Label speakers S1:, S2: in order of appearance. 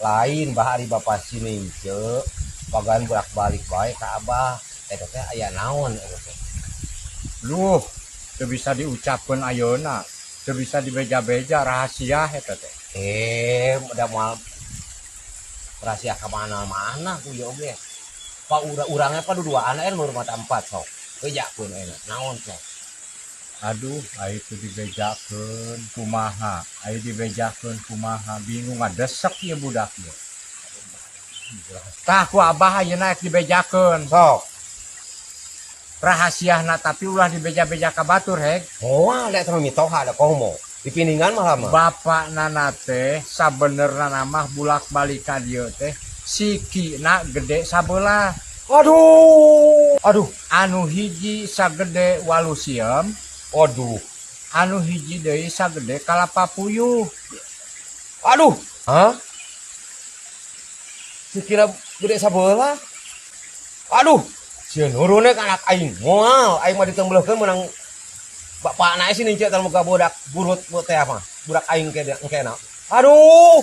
S1: Lain, Bah, ari bapak si Nince pagan bolak-balik bae ka Abah. Eta teh aya naon eta teh?
S2: Luh, teu bisa diucapkeun ayeuna. Teu bisa dibeja-beja, rahasia eta teh.
S1: Eh, udah moal rahasia ka mana-mana ku ieu oge. Pak urangnya pa duaan aya nu mata empat sok. Bejakeun ayeuna. Naon sok?
S2: Aduh, ai teu dibejakeun kumaha? Ai dibejakeun kumaha? Bingung ngadesek ieu budak ieu. Tah, ku Abah ayeuna rek dibejakeun.
S1: Sok.
S2: Rahasiana, tapi ulah dibeja-beja ka batur, Heg.
S1: Moal da eta mah mitoha da komo. Di piningan mah lama.
S2: Bapak nana teh sabenerna mah bulak-balik ka dieu teh sikina gede sabelah.
S1: Aduh. Aduh.
S2: Anu hiji sagede 8 siem,
S1: Aduh.
S2: anu hiji deui sagede kalapa puyuh.
S1: Aduh. Hah? Sikina gede sabelah. Aduh. Sieun hurune ka anak aing. Moal, aing mah ditembelehkeun meunang bapakna si Nince teh muka budak burut teh mah. Budak aing ke engkena. Aduh.